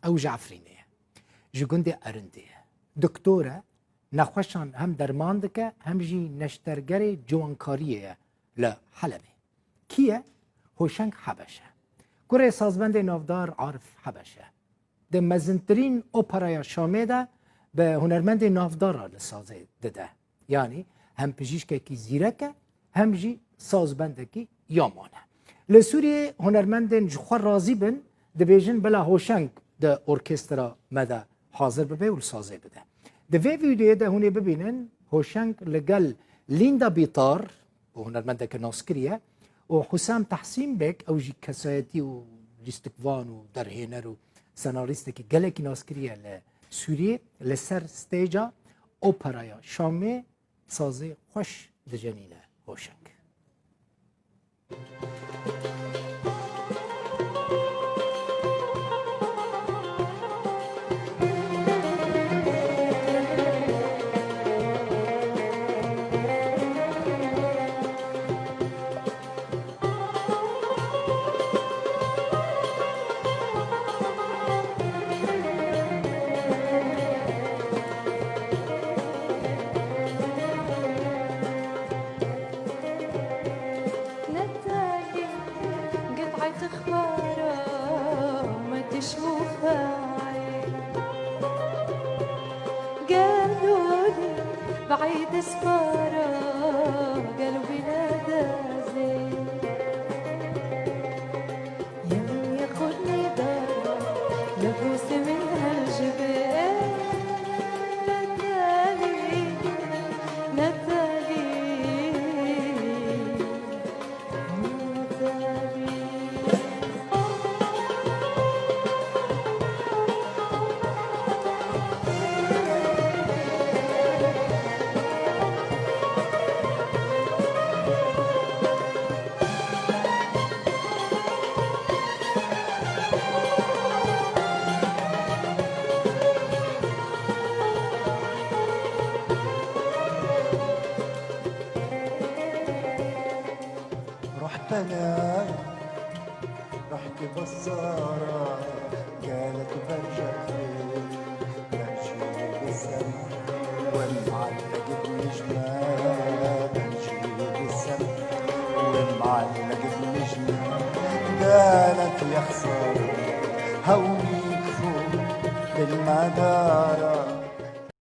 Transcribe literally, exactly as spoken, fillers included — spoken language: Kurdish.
Ew ji Efrînê ye. Ji gundê Erindê ye. Doktor e, nexweşan hem derman dike, hem jî neştergerê ciwankariyê ye li Helebê. Kî ye? Hoşeng Hebeş e. Kurê sazbendê navdar Arif Hebeş e. Di mezintirîn operaya Şamê de bi hunermendê navdar re li sazê dide. Yanî hem pijîşkekî zîrek e, hem jî sazbendekî ya man e. Li Sûriyê hunermendên ji xwe razî bin, dibêjin bila Hoşeng di orkestra me de hazir bibe û li sazê bide. Di vê vîdeoyê de hûn ê bibînin Hoşeng li gel Linda Bîtar, û hunermendeke naskirî ye, û Husam Tehsîn Beg, ew jî kesayetî û lîstikvan û derhêner û senarîstekî gelekî naskirî ye li Sûriyê, li ser stêca operaya Şamê sazê xweş dijenîne Hoşeng. نتالي قطعة خبارة وما تشوفها عين. قالوا لي بعيد سفارة، قلبي نادى زين. يمي ياخدني دارة، نبوس من هالجبال. نتالي، نتالي. رحت أنا، رحت بصارة، قالت برجع فين، برجع بالسما.